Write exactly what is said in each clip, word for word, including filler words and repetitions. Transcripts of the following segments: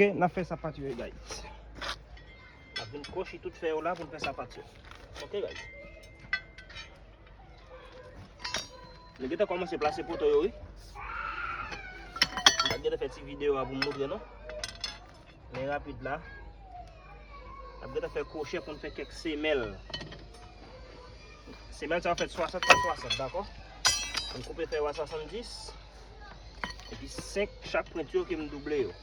Ok, n ap fè sapat yo, guys. N ap vin kwochi tout fè yo la pou n fè sapat yo. Ok, guys. Nou gentan kòmanse plase poto yo, wi. M pa t gentan fè ti videyo a pou m montre nou. Men rapid la. N ap gentan fè kwochè pou n fè kèk semèl. Semèl sa yo fèt swasant pa swasant, dakò? M koupe fè yo a swasanndis. Epi senk chak pwent yo ke m double yo.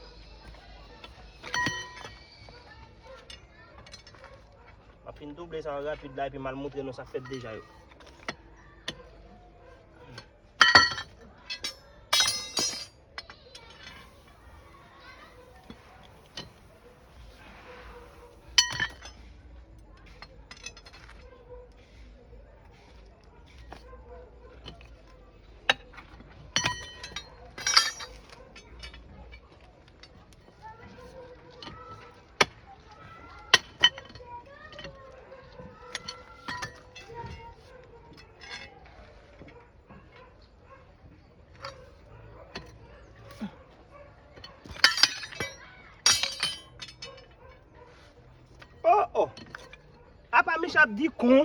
M ap fin double sa yo rapid la epi m al montre nou sa k fèt deja yo. Oh, oh. Apa Micha ap di kon?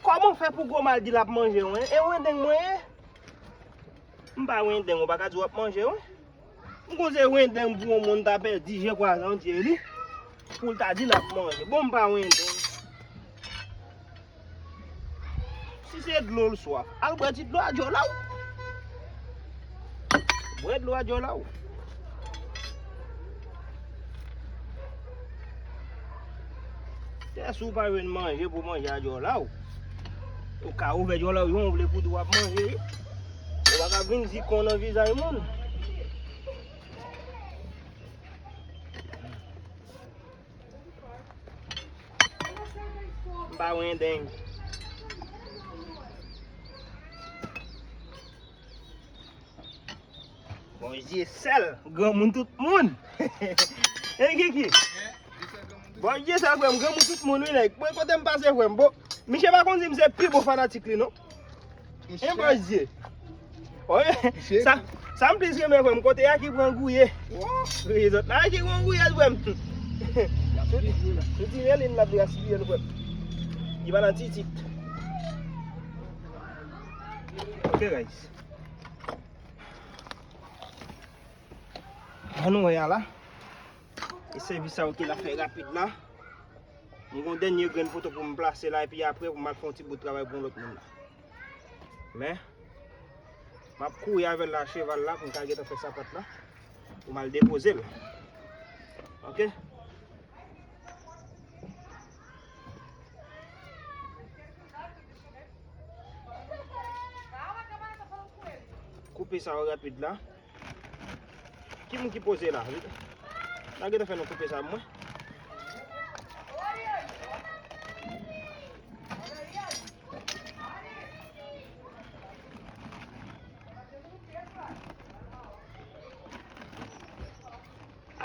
Kòman w fè pou gwo mal di l ap manje w, en? E wendeng mwen ye? M pa wendeng, ou pa ka di w ap manje w, en? M konn se wendeng pou yon moun ta pèdi je kwaze antye li, pou l ta di l ap manje. Bon, m pa wendeng. Si se dlo l swaf, al bwè ti dlo a djòl a w. Bwè dlo a djòl a w. Tè si w pa jwenn manje pou manje a djòl a w. Ou ka ouvè djòl a w jan w vle pou di w ap manje, wi. Ou pa ka vin di kon nan vizaj moun. M pa wendeng. Bondye sèl, granmoun tout moun. Hein, Kiki? Bondye sèl, frè m, granmoun tout moun, wi, nèg. Mwen, kote m pase, frè m, bon, Miche pa konn di m se pi bon fanatik li, non. Hein, Bondye. Sa, sa m plis renmen, frè m, kote Aki pran gouye. Wi, zòt la, Aki pran gouye, frè m. Sou ti, sou ti relin l ap gaspiye l, frè m. Li pa nan titit. Ok, guys. Ann wè a la. E sèvis sa yo ke l ap fè rapid la. M gon dènye grenn poto pou m plase la, epi apre pou m al fè yon ti bout travay pou yon lòt moun la. Men, m ap kouri avè l la, cheval la, pou m ka gentan fè sapat la, pou m al depoze l. Ok? Koupe sa yo rapid la. Ki moun ki poze la? N a gentan fè nou koupe sa mwen.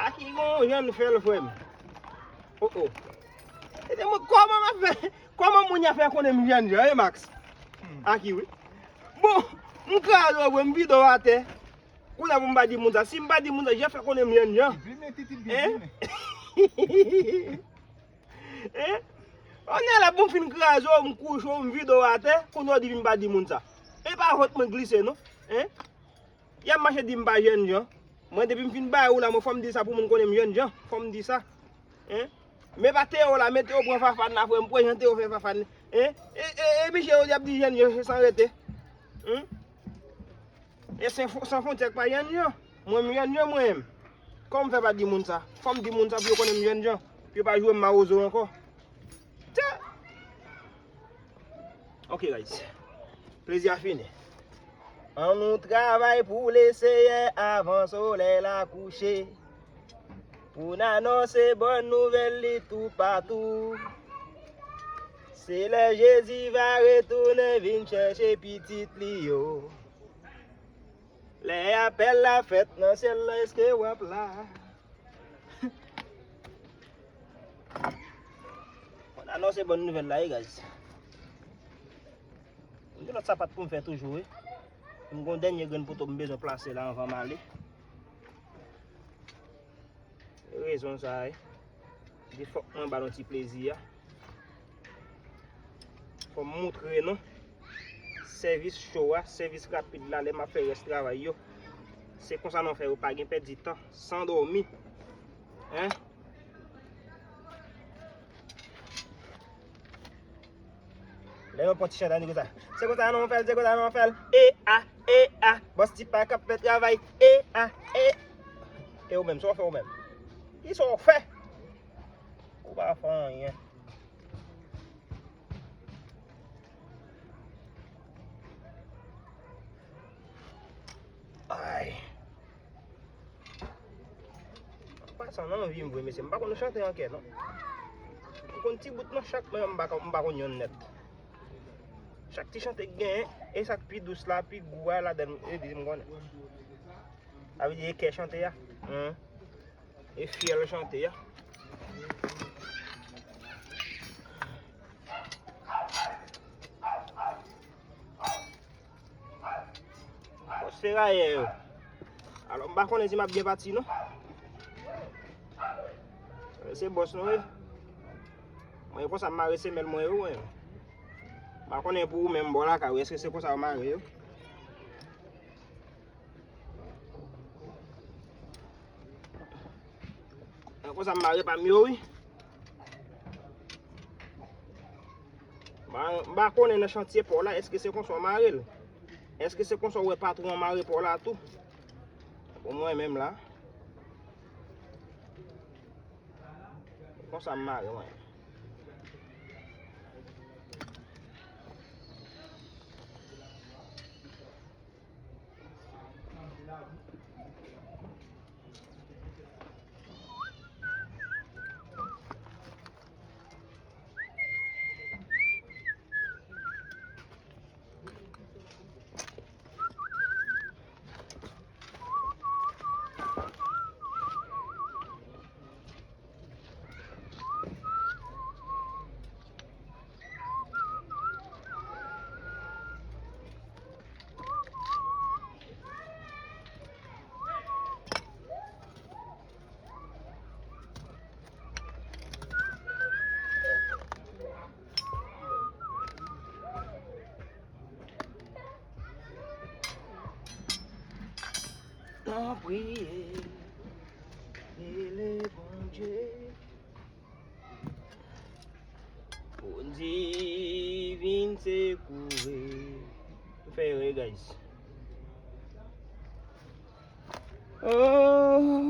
Aki gon jèn fè l, frè m. Oh, oh. E te mwen, kòman m ap fè? Kòman moun y a fè konnen m jènjan, e Max? Aki, wi. Bon, m kraze w, m vide w atè. Kounye a pou m pa di moun sa. Si m pa di moun sa, jan fè konnen m jènjan. Hein? Hein? Kounye a la pou m fin kraze w, m kouche w, m vide w atè, kounye a w di m pa di moun sa. E pa vant mwen glise, non. Hein? Y ap mache di m pa jènjan. Mwen, depi m fin bay ou la, mwen, fò m di sa pou moun konnen m jènjan. Fò m di sa. Hein? Men pa Teo la, men Teo pran Fafane la, frè m, prezante yo fè Fafane. Hein? E, e, e, Miche yo, y ap di jènjan san rete. Hein? E Sen Fon-, San Fwontyè k pa jènjan. Mwen, m jènjan, mwen menm. Kòman m fè pa di moun sa? Fò m di moun sa pou yo konnen m jènjan. Pou yo pa joure m mawozo ankò. Tè! Ok, guys. Plezi a fini. Ann nou travay pou Leseyè avan solèy la kouche. Pou n anonse bòn nouvèl li toupatou. Se lè Jezi va retounen vin chèche pitit li yo. Lè apèl la fèt nan syèl la, èske w ap la? Mwen anonse bòn nouvèl la, wi, guys. M gen lòt sapat pou m fè toujou, wi. M gon dènye grenn poto m bezwen plase la anvan m ale. Rezon sa a, di fòk mwen ba nou ti plezi a. Fò m moutre nou sèvis cho a, sèvis rapid la, lè m ap fè rès travay yo. Se konsa nou fè yo pa gen pèdi tan, san dòmi. Hein? Lè yo pran ti chante a, nèg yo sa. Se konsa nou fè l, se konsa nou fè l. E a, e a, bòs Tipa k ap fè travay. E a, e. E ou menm, sa w fè ou menm? Kisa w fè? Ou pa fè anyen. Ay. An pasan nan vi m vre, mesye. M pa konn chante ankè, non. M konn ti bout nan chak, men m pa, m pa konn yonn nèt. Chak ti chante k genyen, e sa k pi dous la, pi gou a ladan l, e li m konnen. Sa vle di e kè chante a. Hum. E fyèl chante a. Bòs ferayè yo. Alò, m pa konnen si m ap byen pati, non. Se bòs nou, wi. Mwen, konsa m mare semèl mwen yo, mwen. M pa konnen pou ou menm bò lakay ou, èske se konsa yo mare yo? Konsa m mare pa m yo, wi. M pa konnen nan chantye pa w la, èske se konsa w mare l? Èske se konsa w wè patwon an mare pa w la tou? Bon, mwen menm la, konsa m mare mwen. N ap priye, rele Bondye. Bondye vin sekoure. M fè erè, guys. Oh.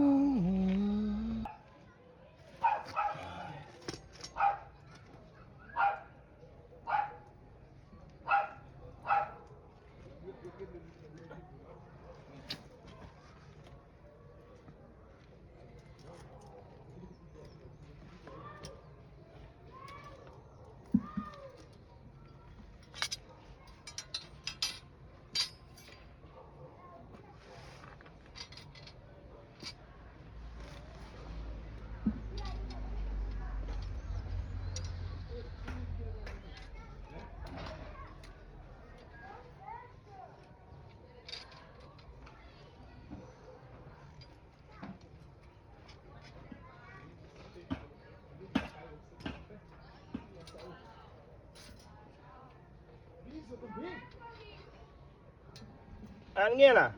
Ann gen la.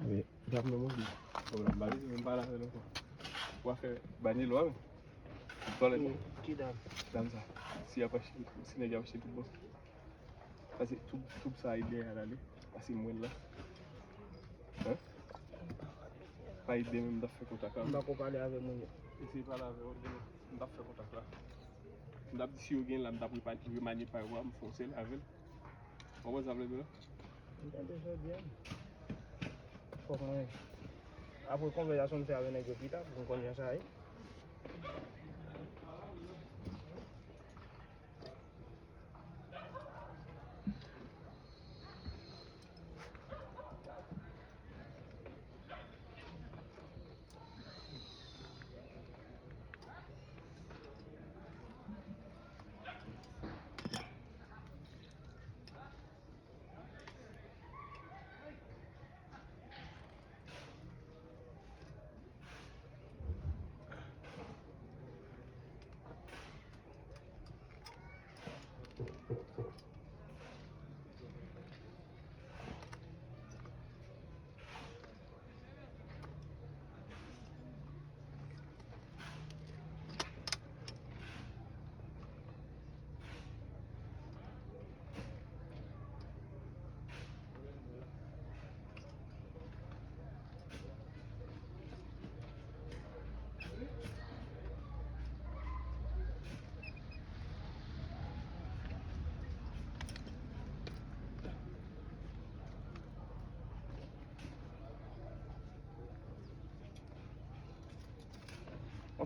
Wi, dam nan manje. Bon, la, m pa vle di m pa la fè l ankò. W a fè banyè lwa, wi. Tòlèt. Ki dam? Dam sa. Si y ap achte, si nèg y ap achte tout bon. Pase toub, toub sa e dèyè a la li. Pase mwen la. Hein? Pa ede menm, m t ap fè kontak la. M pa ko pale avè moun yo. Eseye pale avè yo, m t ap fè kontak la. M t ap di si yo gen la, m t ap repa-, remanye pa yo a, m fè yon sèl avè l. Konprann sa m vle di w la? M tande jodi a. Fòk mwen, apre konvèsasyon m fè avè nèg yo pita, pou m konn jan sa ye.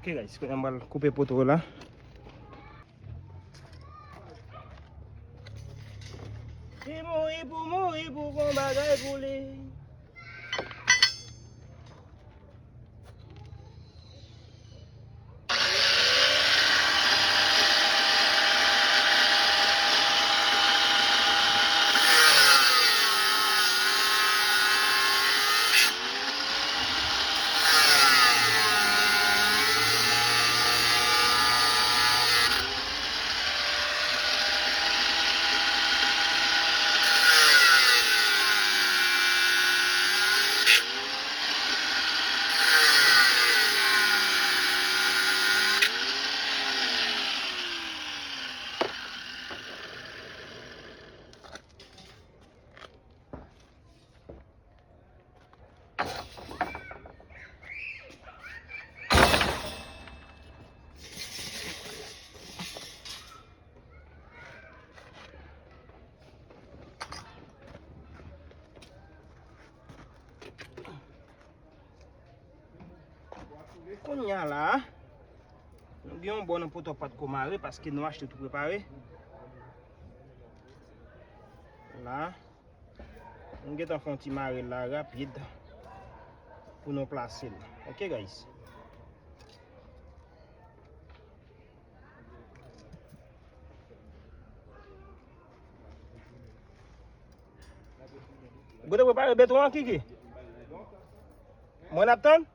Ok, guys, kounye a m pral koupe poto la. Li mouri pou mouri pou gon bagay pou li. Kounye a la, nou gen yon bò nan poto pa t ko mare paske nou achte tou prepare. La, nou gentan fè yon ti mare la rapid pou nou plase l. Ok, guys. Ou te prepare beton an, Kiki? Mwen ap tann?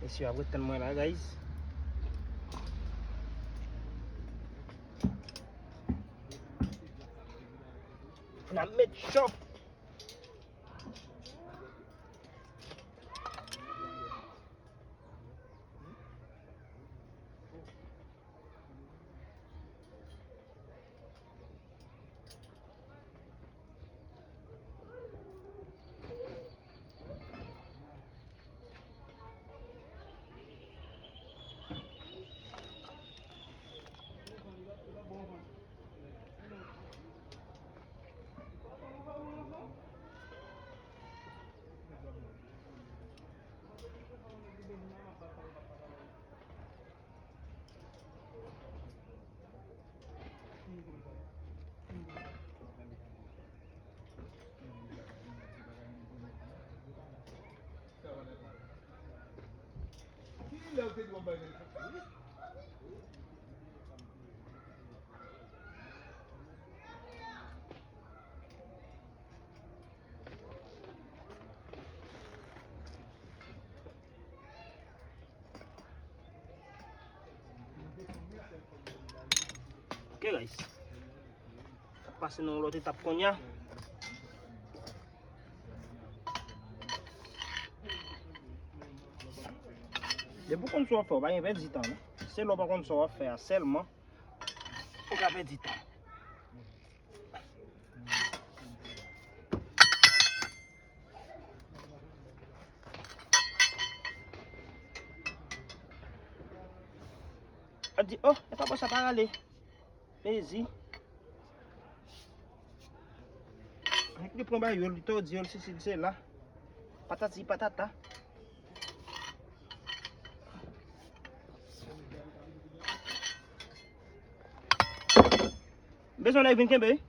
Mesye ap ret tann mwen la, guys. N ap met chòf. Hey guys. N ap pase nan yon lòt etap kounye a. Depi w konn sa w ap fè, w pa gen pèdi tan, non. Se lè w pa konn sa w ap fè a sèlman ou ka pèdi tan. Ap di, oh, e pa bon sa, pa rale. Mezi. Li pran ba yo, li tòdi yo, li sesi, li sela. Patati patata. Bezwen nèg vin kenbe, wi.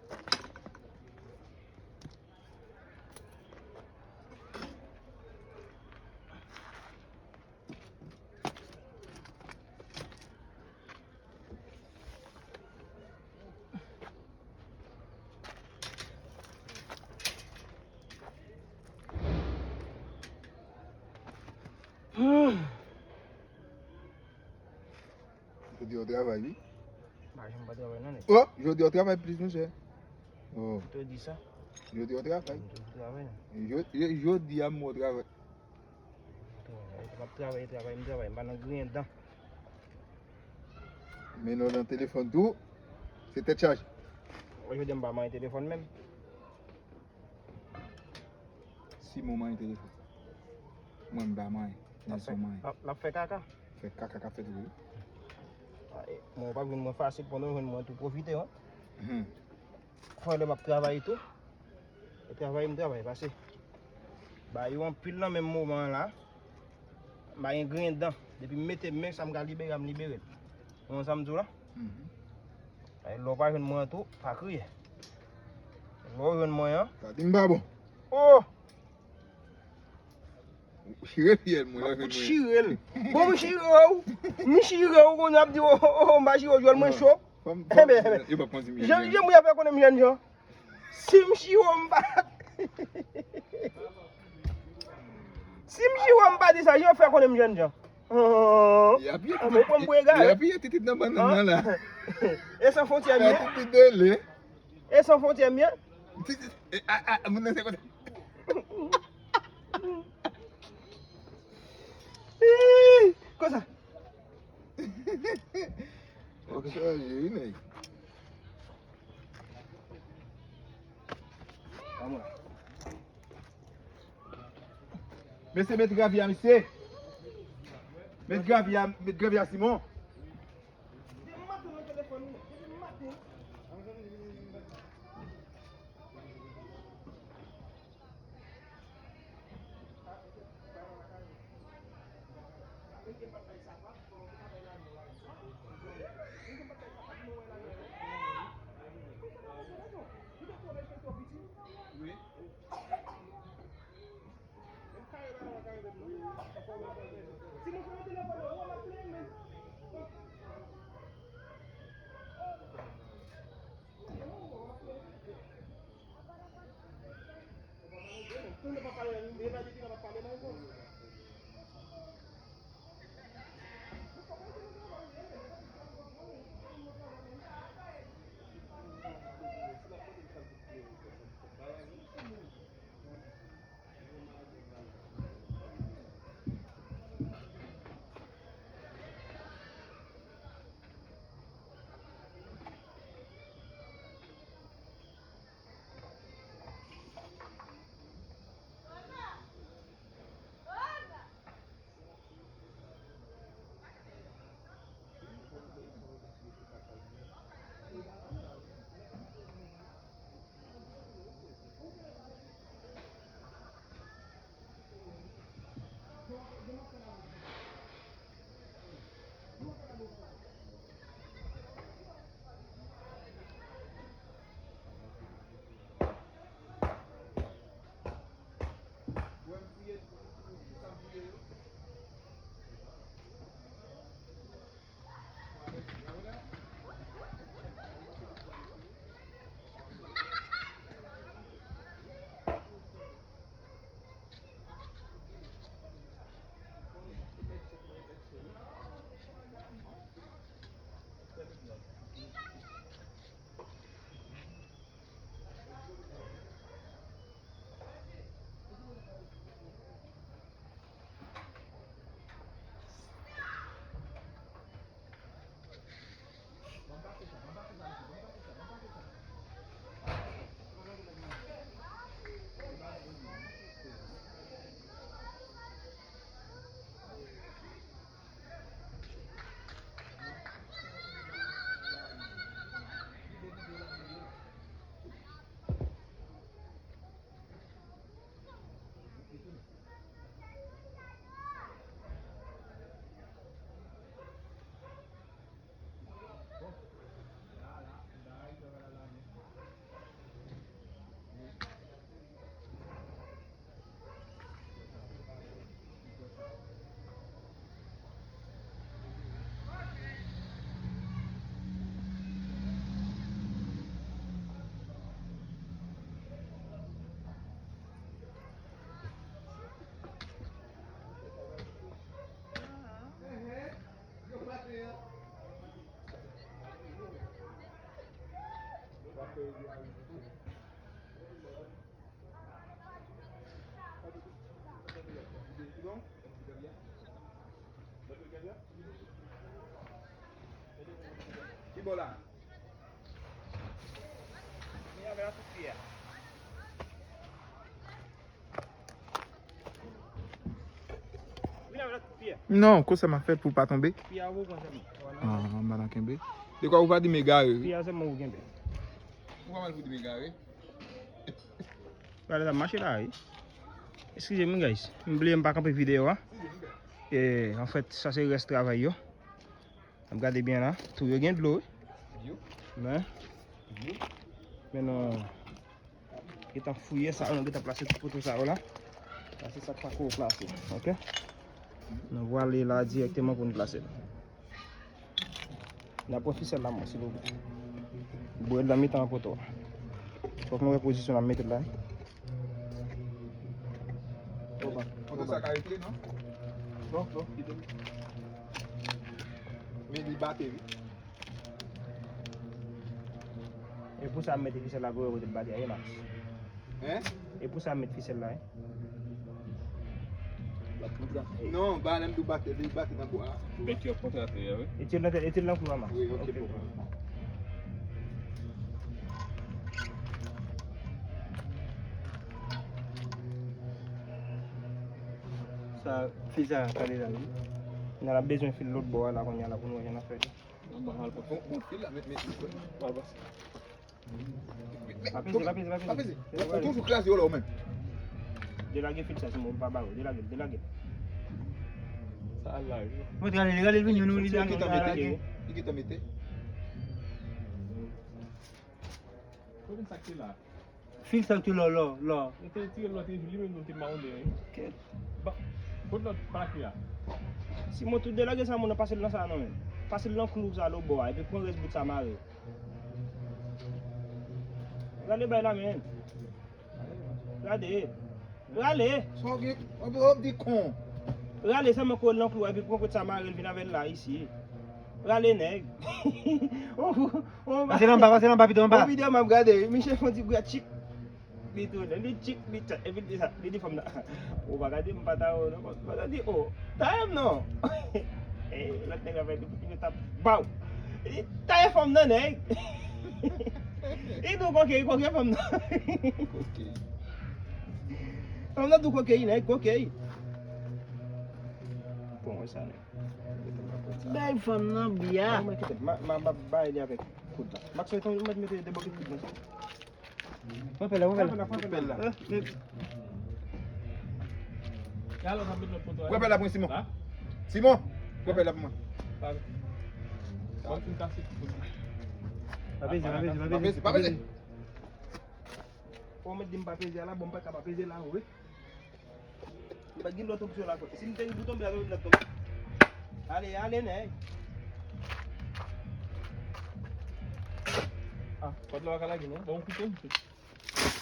Hmm. Jodi a w travay, wi. M pa janm pa travay, non, nèg. Oh, jodi a w travay plis, monchè. Oh. Ou te di sa? Jodi a w travay. Ou te travay, non? Jo-, jo-, jodi a m wè w travay. M ap travay, travay, m travay, m pa nan griyen dan. Men lè w nan telefòn tou, se tèt chaje. Jodi a m pa manyen telefòn menm. Simon manyen telefòn. Mwen m pa manyen. Nelson manyen. L ap, l ap fè kaka. Fè kaka k ap fèt wi. Mwen pa vin mwen fasil pandan w jwenn mwen tou pwofite wi. Fò lè m ap travay tou. E travay m travay pase. Ba yo anpil nan menm moman an la. M pa gen griyen dan. Depi m mete men sa m ka libere a m libere l. Ou konn sa m di w la? Lè w pa jwenn mwen an tou, pa kriye. Lè w jwenn mwen an. Sa di m pa bon. Oh! Chire l, fiyèl mwen, lè w jwenn mwen. Chire l. Bon, m chire w. M chire w, kounye a ap di, oh, oh, oh, m pa chire w, jwèl mwen cho. Enben, enben. Jan, jan m fè konnen m jènjan. Si m chire w, m pa. Si m chire w, m pa di sa, jan w fè konnen m jènjan. Oh, oh, oh. Enben, ou pran m pou egare. Li apiye titit nan bannann nan la. E san fwontyè m ye. E san fwontyè m ye. Ti, ti, e, a, a, moun nan se kote. Ih, konsa. Ou chaje, wi, nèg. Vamos lá. Mesye, met gravi a, mesye. Met gravi a, met gravi a, Simon. Depi maten nan telefòn li, depi maten. Vin avè l ak tout pye a. Vin avè l ak tout pye a. Non, konsa m ap fè pou l pa tonbe. Pye a ou pran sèlman. Ah, m pa nan kenbe. Dekwa ou pa di m egare, wi. Pye a sèlman ou kenbe. Ou pa mal pou di m egare. Gade sa mache la, wi. Eskize m, guys. M bliye m pa kanpe videyo a. E, anfèt, sa se rès travay yo. N ap gade byen la. Tou yo gen dlo, wi. Men, men nou gentan fouye sa, nou gentan plase tout poto sa yo la. Sa se sa k pako plase, oke? Nou prale la dirèkteman pou nou plase l. N ap pran fisèl la, mwen, silvouplè. Bwè l nan mitan poto a. Fòk nou wè pozisyon n ap mete l la. Poto sa ka rete, non? Non, non, kite l. Men li bate, wi. E pou sa m mete fisèl la pou yo kote l bate a, e Max. Hein? E pou sa m met fisèl la, hein? Non, ba lè m tou bate, li bate nan bwa a. Bèt yo kontrate a, wi. E tire nan, e tire nan kou a, Max. Wi, ok, ok, bon. Sa, fi sa, kale la, wi. N a bezwen fil lòt bò a la, kounye a la, pou nou wè jan n ap fè li. Bon, bon, bon, fil la, met, met, met, met. Pa peze, pa peze, pa peze. Pa peze. Ou toujou kraze yo la ou menm. Delage fil sa, Simon, pa ba yo. Delage, delage. Sa al la, wi. Mwen te rale, rale l vini, nou li delage. Li gentan mete. Kote sa ki la? Fil sa ki lò, lò, lò. Nou te tire lòt li menm nou te mawon de, wi. Kèt. Ba, kot lòt pati a? Simon, tou delage sa, moun nan pase l nan sa, non, men. Pase l nan klou sa, lòt bò a, epi pran rès bout sa mare. Rale bay la, men. Rale. Rale. Sa w gen, w ap di kon. Rale sèlman kou l nan klou a, epi pran kout sa mare l vin avè l la isi. Rale, nèg. Oh, oh, oh. Pase l anba, pase l anba, pito anba. Yon videyo m ap gade, misye fè yon ti bwè tchik. Li tounen, li tchik, li tchak, epi li di sa, li di fanm nan, ou pa ka di m pa ta wè w non, pa ta di, oh, ta wè m non. Eh, lòt nèg la fè li, li tap, baw. Li taye fanm nan, nèg. Li di w koke, koke fanm nan. Koke. Fanm nan di w koke, nèg, koke. Bon, wè sa, nèg. Bay fanm nan bya. Mwen kite, ma, ma, ma, bay li avèk koud la. Max, ou mèt mete de bòkèt koud nan sa. Pran pèl la, pran pèl la, pran pèl la. Pran pèl la pou mwen, Simon. Simon, pran pèl la pou mwen. Pa peze, pa peze, pa peze, pa peze. Ou mèt di m pa peze a la, bon, m pa ka pa peze la, wi. M pa gen lòt opsyon la, frè. Si m te gen pou tonbe, la, m t ap tonbe. Ale, ale, nèg. Ah, kòd la pa ka lage, non? Bon, koupe, koupe.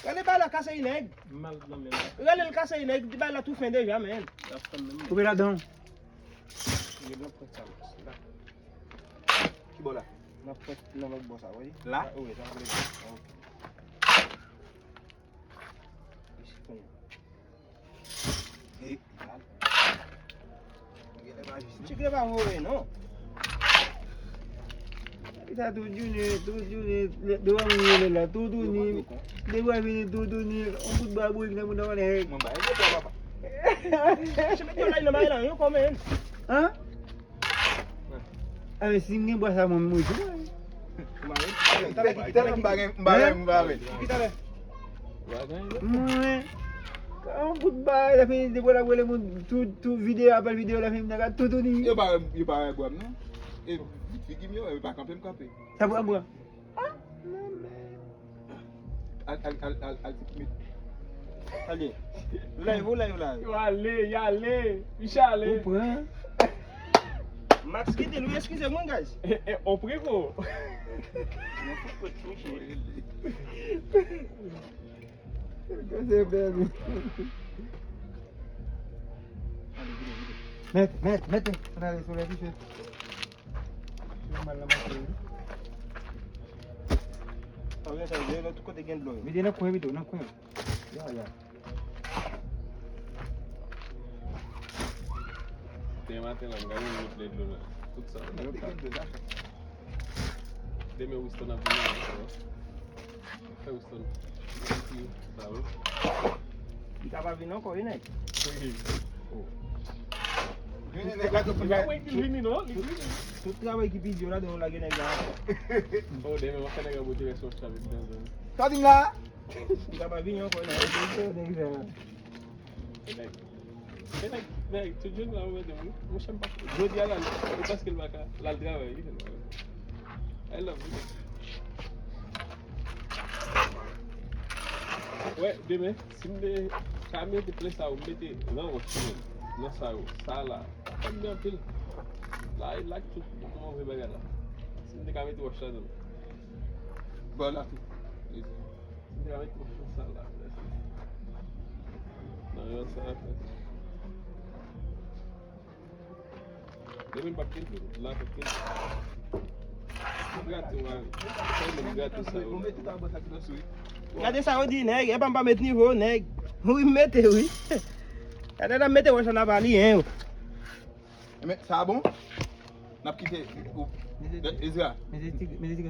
Rale bay la, kase yi, nèg. Mal nan men la. Rale l, kase yi, nèg. Bay la tou fen deja, men. L ap fann menm. Koupe ladan. Yo nan pran sa, la. Ki bò la? Nan pran nan lòt bò sa, wi. La? Wi, sa vle di. Ok. Isi, kounye a. Ti kle pa voye non. Sa tou jounen, tou jounen, de bwa vini la, tou toutouni, de bwa vini, tou toutouni, on bout bwa bourik nan mouda w nèg. Mwen ba yo bwa papa. Se met yo lay nan bay lan, yo kòmen. Hein? Ah, men si m gen bwa sa, mwen, mwen, mwen. Talè, ki talè, m pa gen, m pa gen, m pa gen. Ki talè? Mwen, yon bout bagay, la fini, depi la, wè moun, tout, tout videyo, apèl videyo, la fini, nèg a toutouni. Yo pa, yo pa wè bwa m, non. E, vit figi m yo, yo pa kanpe, m kanpe. Sa bwa, bwa. Ah, non, men. Al, al, al, al, al, met. Ale. Live ou live la? Yo ale, y ale. Misye ale. Ou pran. Max kite nou, eskize mwen, guys. E, e, on pran ko. Mwen fout kwèt misye. Gade bèl. Mèt, mèt, mèt. Ann ale sou lè misye. Yo mal nan mache wi. Sa vle sa, vle lòt kote gen dlo yo. Vide nan kwen, vide nan kwen. Ya, ya. Demen maten la, m gade yon lòt lè dlo la. Tout sa. Yo ka. Demen Winston ap vini ankò. Fè Winston. Sa wi. Li ka pa vin ankò, wi, nèg. Wi. Oh. Vini, nèg la, tout Li pa wè ki vini, non? Li vini. Tout travay ki pi di yo la, nou lage nèg la. Oh, demen, w ap fè nèg la bote rès wòch la vin dan zòn. Sa w di m la? Li ka pa vini ankò, nèg. Nèg sa. E nèg, e nèg, nèg, tout jounen la, ou mete m, wi. Monchè, m pa, jodi a la, e paske l pa ka, l al travay, wi. I love you. Wè, demen, si m te ka mete plè sa yo, m mete nan wòch, wi, nan sa yo, sa la, sa m byen anpil. La, e la ki tout, tout move bagay la. Si m te ka mete wòch ladan. Bon, la tou. Mwen te ka met mwen fè sa la. Nan yon sa a fè. Demen m p ap kenbe, la p ap kenbe. Gate w a, sèlman m gate sa yo. Gade sa yo di nèg, epa m pa met nivo nèg. Wi, m mete wi. Gade la m mete wè sa nan vali, hein. Men sa bon? N ap kite ou. Ezra. Mete ti, mete ti